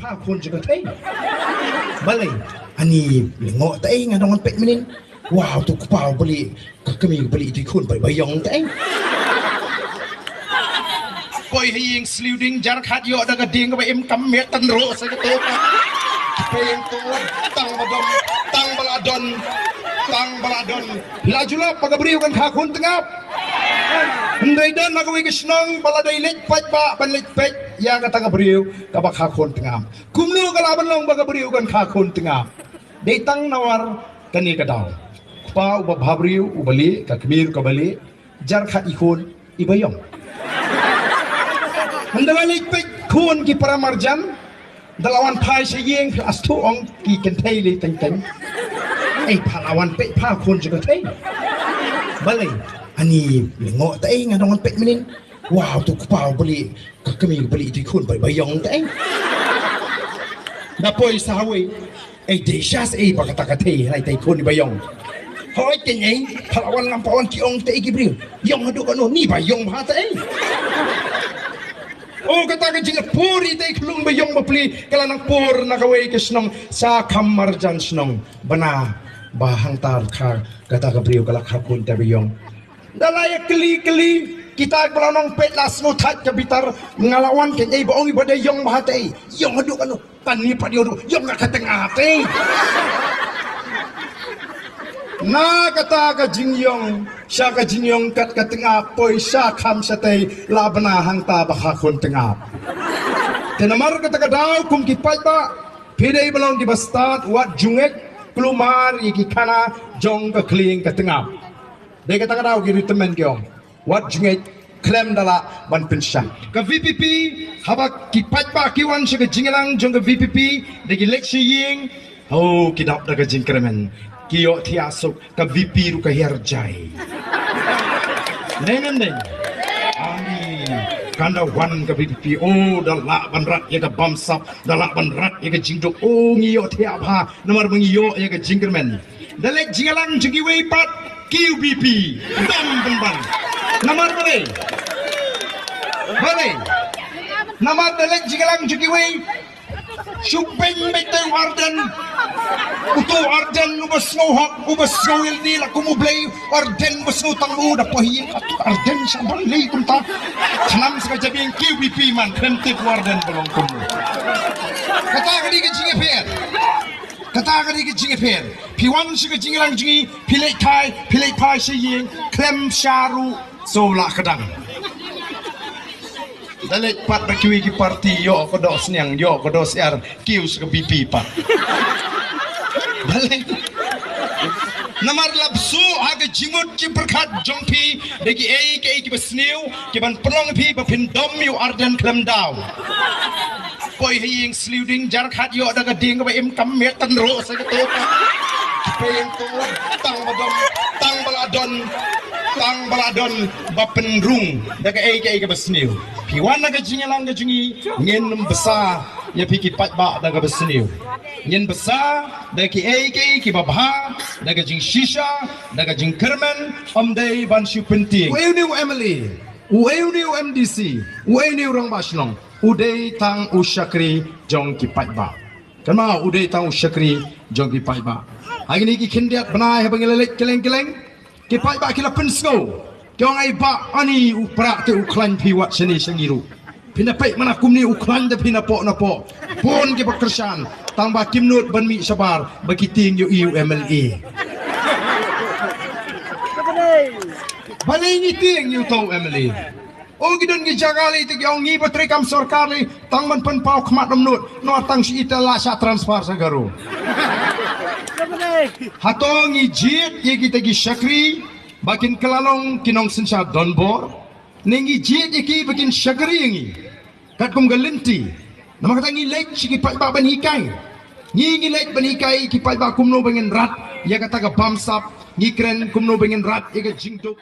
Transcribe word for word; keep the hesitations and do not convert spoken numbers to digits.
Pha khun jong ka thei. Balei? Ani lyngngoh te ei nga dang wan peit mynnin. Wow, tu kpa u bali, ka kmie u bali tu khun bai bai ïong te ei. Poi ha ïing sliu ding jar khat ïoh da ka ding kaba im kam miet tan ro sa ka to. Poi ïing tu tang ba don, tang ba la don, tang ba la don. La julap ba ka briew kan kha khun tngap. Hynrei don na kawei ka shnong ba la dei leit peit ba ban leit peit ïa kata ka briew kaba kha khun tngap. Kumno ka lah ban long ba ka briew kan kha khun tngap? Dei tang nawar kane ka daw. Kpa uba bha briew uba lieh, ka kmie ruh kaba lieh, jar khat i khun iba ïong. Hynda la leit peit khun ki para marjan, da la wan phai sha ïing phi la sdang ong ki kynthei lei teng teng. Ei pha la wan peit pha khun jong ka thei. Balei? Ani lyngngoh te ei nga dang wan peit mynnin. Wow, tu kpa u bali, ka kmie u bali tu khun bai bai ïong te ei. Da poi sa hawei. Ei dei sha sa ei ba kata ka thei, hai thei khun bai ïong. Hoi te ei, pha la wan ngam pha wan ki ong te ei ki briew. Ïong haduh kano ni bai ïong bha te ei. O kata ka jingpur i te ei khlung bai ïong bapli, ka la nang pur na kawei ka shnong, sa kham marjan shnong. Bana ba hangta kha kata ka briew ka la kha khun te bai ïong. Da la ïa kylli kylli, kita ba la nang peit la sngew thait ka bitar, nga la wan kane ba ong i ba dei ïong bha te ei, ïong haduh kano, kan ni pat ïong haduh, ïong kat ka tnga te ei. Na kata ka jingïong, sha ka jingïong kat ka tnga poi sha kham shatei la bna hangta ba kha khun tnga. Te namar kata ka daw kum ki paidbah, phi dei ba long kiba stad, wat ju ngeit, kulmar ïa ki khana jong ka khlieng ka tnga. Dei kata ka daw ki ri tymmen ki ong. Wat ju ngeit, khlem da lah ban pynshah. Ka V P P, haba ki paidbah ki wan sha ka jingïalang jong ka V P P, da ki leit sha ïing, oh, ki dap da ka jingkyrmen. Ki ïoh thiah suk, ka V P ruh ka hiar jai. Dei ne em dei? Ai, kan da wan ka V P P, oh, da lah ban rat ïa ka bamsap, da lah ban rat ïa ka jingduk, oh, ngi ïoh thiah bha, namar ba ngi ïoh ïa ka jingkyrmen. Da leit jingïalang jong kiwei pat Q V P. Dam pynban. Namar balei? Balei? Namar da leit jingïalang jong kiwei. Shu beiñ beit te u Ardent. Uto u Ardent uba sngew hok, uba sngew ïalade la kum u Blei. U Ardent uba sngew tang u da poi ïing. Ardent sha ban lei kumta. Khnang sa ka jabieng Q V P man khlem tip u Ardent ba long kumno. Kata ka dei ka jingïapher. Kata ka dei ka jingïapher. Phi wan sha ka jingïalang jong ngi, phi leit thai, phi leit phai sha ïing, khlem sha ruh, so lah ka dang. Da leit pat da kiwei ki party, ïoh ka doh sniang, ïoh ka doh syiar, kiew sha ka V P pat. Balei? Namar la bsuh ha ka jingmut jingpyrkhat jong phi, da kiei kiei kiba sniew, kiban pynlong phi ba phin dom ïa u Ardent khlem daw. Poi ha ïing sliu ding jar khat ïoh da ka ding kaba im kam miet tan ruh sa ka to. Poi ïing tu tang ba don, tang ba la don, tang ba la don ba pynrung da kaei kaei kaba sniew. Phi wan na ka jingïalang ka jong ngi ngin bsa ïa phi ki paidbah da kaba sniew. Ngin bsa da kiei kiei kiba bha, da ka jingshisha, da ka jingkyrmen, ym dei ban shu pyntieng. Uei une u M L A? Uei une u M D C? Uei une u rangbah shnong? U dei tang u shakri jong ki paidbah. Kynmaw, u dei tang u shakri jong ki paidbah. Ha kine ki khyndiat bnai haba ngi la leit kylleng kylleng, ki paidbah ki la pynsngew. Ki ong, ai bah, ani u Prah te u khlaiñ phi wat shane sha ngi ruh. Phin da peit mana kumne u khlaiñ da phi napoh napoh. Bun kiba kyrshan tang ba kim nud ban mih shabar ba ki tieng ïa u M L A. Balei ngi tieng ïa uto u M L A? O, ki don ki jaka lei te ki ong ngi ba treikam sorkar lei, tang ban pynpaw khmat ym nud, nangta tang shi ita la shah transfer sha Garo. Hato ngi jied ïa kita ki shakri ba kin kylla long ki nongsynshar donbor, ne ngi jied ïa ki ba kin shakri ïa ngi katkum ka lynti? Namar kata ngi leit sha ki paidbah ban hikai. Ngi, ngi leit ban hikai ki paidbah kumno ba ngin rat ïa kata ka bamsap, ngi kren kumno ba ngin rat ïa ka jingduk.